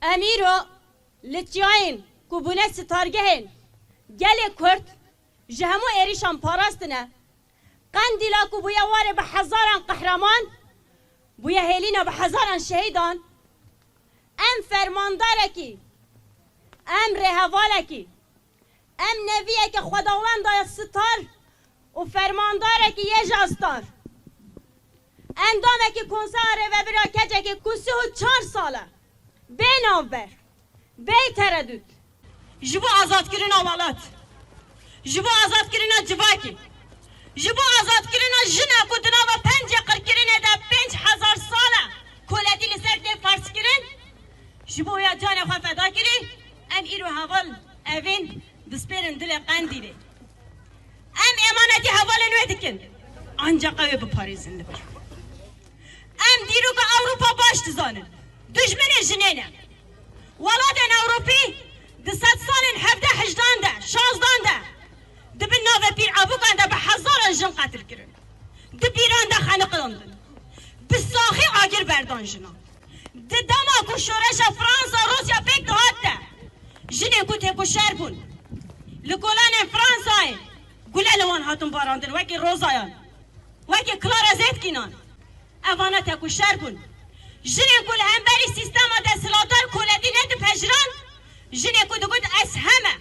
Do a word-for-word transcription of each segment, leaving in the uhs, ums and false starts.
Em îro li çiyayên ku bûne sitargehên gelê Kurd ji hemû êrîşan parastine, Qendîla ku bûye warê bi hezaran qehreman, bûye hêlîna bi hezaran şehîdan, em fermandarekî, em rêhevalekî, em neviyeke xwedawenda ye sitar û fermandarekî yê ji astar. Endamekî Konseya Rêvebir a Keçekê ku sih û çar sal e, bê navber, bê teredût. Ji bo azadkirina welat, ji bo azadkirina civakê, ji bo azadkirina jina ku di nava pencê qirkirinê de pênc hezar sal e koletî li ser tê ferz kirin, ji bo ya canê xwe feda kirî, em îro heval evîn dispêrin dilê Qendîlê. Em emanetî hevalên wê dikin. Ancaqa wê biparêzin li vir. Em dîroka Ewropa baş dizanin. Dijminê jinê ne. Welatên Ewropî di sedsalên hevdeh hejdan de, şazdan de, di bin navê pîr ebûkan de bi hezaran jin qetil kirin. Di bîran de xeniqandin. Bi saxî agir berdan jinan. Di dema ku şoreşa Fransa, Rûsya pêk dihat de, jinên ku têkoşer bûn, li kolanên Fransayê gule li wan hatin barandin, wekî Rozayan, wekî Clara Zetkinan. Evana têkoşer bûn. Jinên ku li hemberî sîstema desthilatdar koletî nedipejiran, jinê ku digot, ez heme,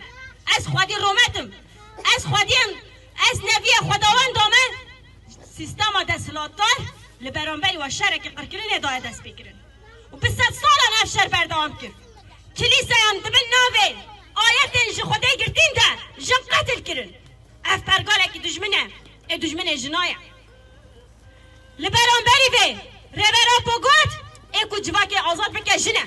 ez xwedî rûmet im, ez xwediyê, ez neviyê xwedawenda me, sîstema desthilatdar li beramberî we şerekî qirkirinê daye destpêkirin. Û bi sed salan ev şer berdewam kir. Kilîseyan di bin navê ayetên ji Xwedê girtîn de jin qetil kirin. Ev pergalekî dijmin e, ê dijminê jina ye. Li beramberî vê Rêber Apo got, ê ku civakê azad bike jin e.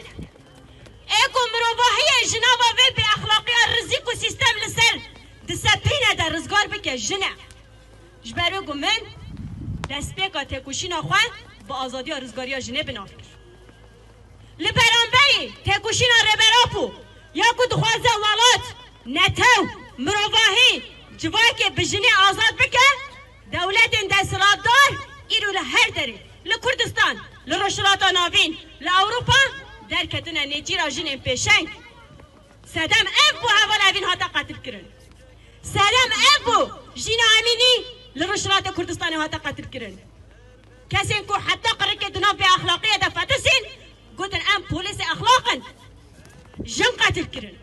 Ê ku mirovahiyê ji nava vê bêexlaqiya rizî ku sîstem li ser disepîne de rizgar bike jin e. Ji ber wê ku min destpêka têkoşîna xwe bi azadiya rizgariya jinê bi nav kir. Li beramberî têkoşîna Rêber Apo ya ku dixwaze welat, netew, mirovahî, civakê bi jinê azad bike, dewletên desthilatdar îro li her derê, li Kurdistan, li Rojhilata Navîn, li Ewropa derketine nêçîra jinên pêşeng. Sedem ev bû heval evîn hate qetilkirin. Sedem ev bû Jîna Emînî li Rojhilatê Kurdistanê hate qetilkirin. Kesên ku heta qirikê di nav bêexlaqiyê de fetisîn, gotin, em polîsê exlaq in. Jin qetil kirin.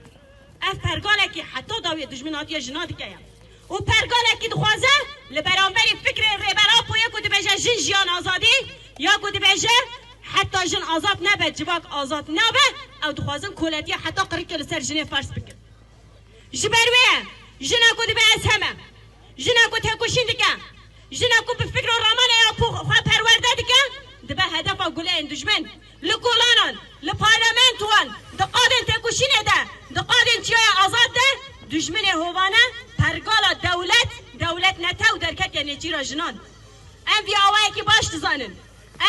Ev pergalekî heta dawiyê dijmin hatiye jina dike ye. Û pergalekî dixwaze li beramberî fikrê Rêber Apoyê ku dibêje jin jiyan azadî, ya ku dibêje heta jin azad nebe, civak azad nabe, ew dixwazin koletiya heta qirikê li ser jinê ferz bikin. Ji ber wê ye, jina ku dibe ez heme, jina ku têkoşîn dike, jina ku bi fikr û ramanê ya ku xwe perwerde dike, dibe hedefa guleyên dijmin. Li kolanan, li parlamentoyan, di qadên têkoşînê de, di qadên çiyaya azad de, dijminê hovane pergala dewlet, dewlet netew derketiye nêçîra jinan. Em vî awayekî baş dizanin.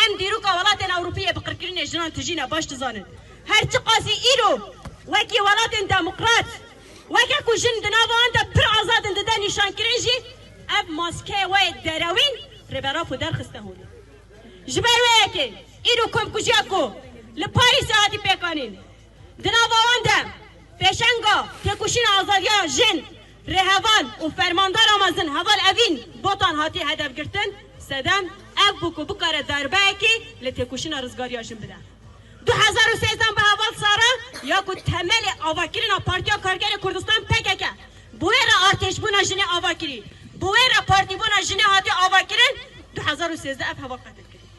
Em dîroka welatên Ewropî yê bi qirkirinê jinan tijî ne, baş dizanin. Her çiqasî îro wekî welatên demokrat, weke ku jin di nava wan de pir azad in dide nîşankirin jî, ev maskeyê we yê derewîn Rêber Apo derxiste holê. Ji ber wê yekê îro komkujiya ku li Parîsê hatî pêkanîn, di nava wan de pêşenga têkoşîna azadiya jin, rêheval û fermandara mezin heval Evîn Botan hatiye hedef girtin, sedem ev bû ku bikare derbeyekî li têkoşîna rizgariya jin bide. Du hezar û sêzdeh bi heval Sara ya ku temelê avakirina Partiya Karkerê Kurdistan P K K, bi wê re artêşbûna jinê ava kirî, bi wê re partîbûna jinê hatiye avakirin, du hezar û sêzdeh ev heval qetil kirin.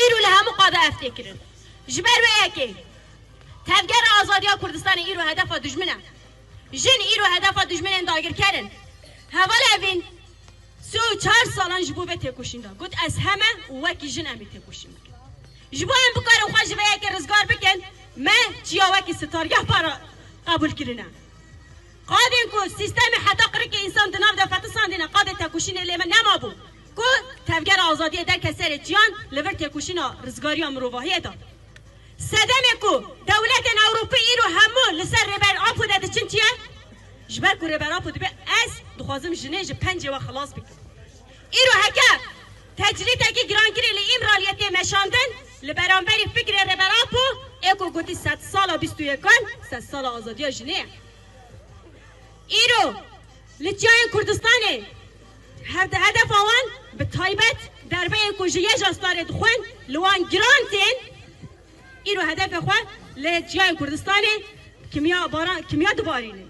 Îro li hemû qada ev tê kirin. Ji ber wê yekê Tevgera Azadiya Kurdistanê îro hedefa dijmin e. Jin îro hedefa dijminên dagirker in. Heval Evîn sê û çar salan ji bo vê têkoşîn da. Got, ez heme û wekî jin em ê têkoşîn bikin. Ji bo em bikarin xwe ji vê yekê rizgar bikin, me çiya wekî sitargeh para qebûl kirine. Qadên ku sîstemê heta qirikê însan di nav de fetisandine, qadê têkoşînê lê me nemabû ku Tevgera Azadiyê derke serê çiyan li vir têkoşîna rizgariya mirovahiyê de. Sedemê ku dewletên Ewropî îro hemû li ser Rêber Apo de diçin çi ye? Ji ber ku Rêber Apo dibe, ez dixwazim jinê ji pencê we xilas bikim. Îro heke tecrîdekî girankirî li Îmraliyê tê meşandin, li beramberî fikrê Rêber Apo Ê ku gotî sedsala bîst û yekan, sedsala azadiya jinê ye. Îro li çiyayên Kurdistanê hevde hedefa wan, bi taybet derbeyên ku ji YJA Starê dixwin, li wan giran tên. Îro hedefê xwe li çiyayên Kurdistanê kimya baran, kimya dibarînin.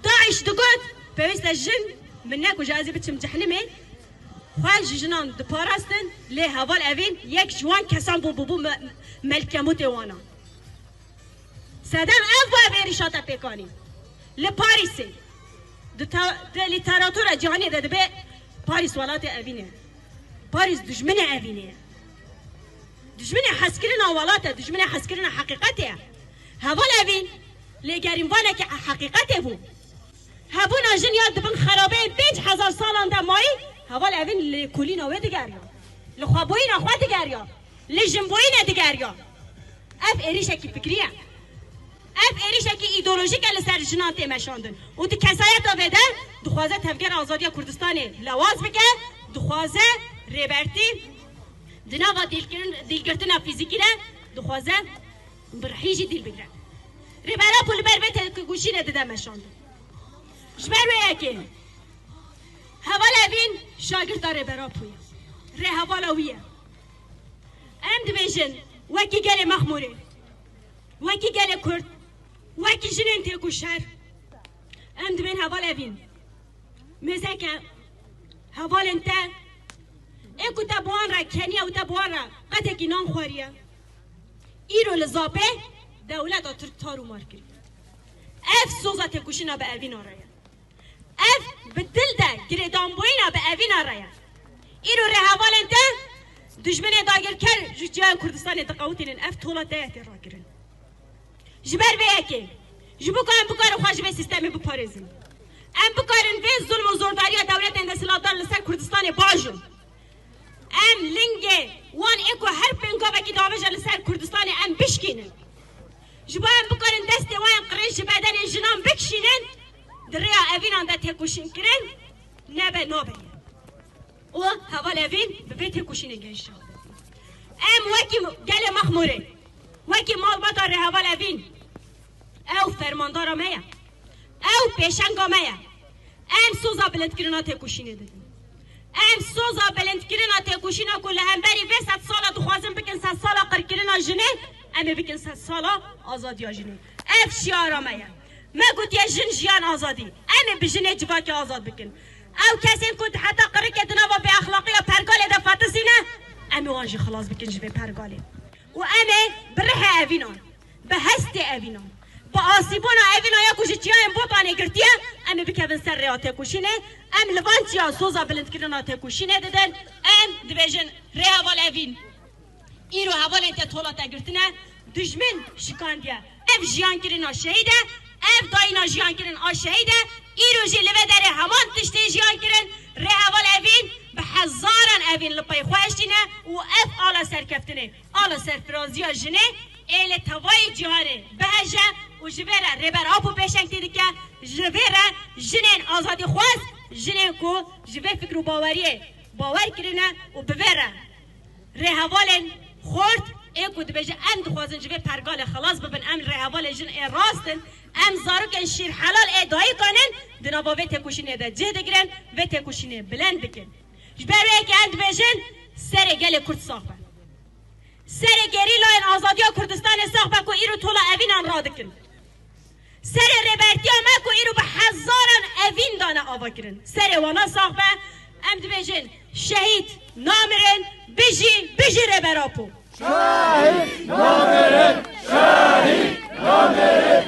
DAIŞ digot, pêwîst e jin, min ne ku ji ez ê biçim cehnimê, xwe ji jinan diparastin, lê heval Evîn yek ji wan kesan bû, bûbû me-, melkemûtê wana. Sedem ev bû, ev êrîşa te pêk anî. Li Parîsê, di te-, di lîteratura cîhanê de dibe Parîs welatê Evînê. Parîs dijminê Evînê ye. Dijminê hezkirina welat e, dijminê hezkirina heqîqetê ye. Heval Evîn, lêgerînvaneke heqîqetê bû. Hebûna jin ya di bin xerabeyên pênc hezar salan de mayî, heval Evîn li lêkolîna wê digeriya. Li xwebûyîna xwe digeriya. Li jinbûyînê digeriya. Ev êrîşekî fikrî ye. Ev êrîşekî îdeolojîk e li ser jinan tê meşandin. Û di kesayeta vê de dixwaze Tevgera Azadiya Kurdistanê lewaz bike, dixwaze Rêbertî di nava dîlkirin-, dîlgirtina fîzîkî de dixwaze bi rihî jî dîl bigire. Rêber Apo li ber vê têkoşînê dide meşandin. Ji ber wê yekê heval Evîn şagirta Rêber Apo ye. Rêhevala wî ye. Em dibêjin wekî gelê Mexmûrê, wekî gelê Kurd, wekî jinên têkoşer, em dibên heval Evîn. Mêzeke hevalên te, ê ku te bi wan re keniye û te bi wan re qetekî nan xwariye, îro li Zapê dewleta Tirk tar û mar kiriye. Ev soza têkoşîna bi Evîna re ye. Ev bi dil de girêdanbûyîna bi Evîna re ye. Îro rêhevalên te dijminê dagirker ji çiyayên Kurdistanê diqewitînin, ev tola te ye tê rakirin. Ji ber vê yekê, ji bo ku em bikarin xwe ji vê sîstemê biparêzin, em bikarin vê zulm û zordariya dewletên desthilatdar li ser Kurdistanê bajin, em lingê wan ê ku her pêngavekî diavêje li ser Kurdistanê em bişkînin. Ji bo em bikarin destê wan yên qirêj ji bedenê jinan bikişînin, di rêya Evînan de têkoşîn kirin nebe nabe ye. Û heval Evîn bi vê têkoşînê gehişt şehadetê. Em wekî gelê Mexmûrê, wekî malbata rêheval Evîn, ew fermandara me ye. Ew pêşenga me ye. Em soza bilindkirina têkoşînê didin. Em soza bilindkirina têkoşîna ku li hemberî vê sedsala dixwazin bikin sedsala qirkirina jinê, em ê bikin sedsala azadiya jinê. Ev şiara me ye. Me gotiye jin, jiyan, azadî. Em ê bi jinê civakê azad bikin. Ew kesên ku heta qirikê di nava bêexlaqiya pergalê de fetisîne, em ê wan jî xilas bikin ji vê pergalê. Û em ê bi rihê Evînan, bi hestê Evînan, bi asîbûna Evînan ya ku ji çiyayên Botanê girtiye, em ê bikevin ser rêya têkoşînê, em li van çiya soza bilindkirina têkoşînê didin, em dibêjin rêheval Evîn. Îro hevalên te tola te girtine, dijmin şikandiye. Ev jiyan kirin a şehîd e, ev dayîna jiyan kirin a şehîd e. Îro jî li vê derê heman tiştê jiyan kirin, rêheval Evîn bi hezaran Evîn li pey xwe eştîne û ev ala serkeftinê, ala serfiraziya jinê ê li tevayê cîhanê biheje û ji vê re Rêber Apo pêşengtî dike, ji vê re jinên azadîxwaz, jinên ku ji vê fikr û baweriyê bawer kirine û bi vê re rêhevalên xort ê ku dibêje em dixwazin ji vê pergalê xelas bibin, em rêhevalê jin ê rast in, em zarokên şîrhelal ê dayikan in, di nava vê têkoşînê de cih digirin, vê têkoşînê bilind dikin. Ji ber wê yekê em dibêjin serê gelê Kurd sax be. Serê gerîlayên azadiya Kurdistanê sax be ku îro tola Evînan radikin. Serê Rêbertiya me ku îro bi hezaran Evîn dane ava kirin. Serê wana sax be, em dibêjin şehîd namirin, bijî, bijî Rêber Apo. Şehîd namirin, şehîd namirin.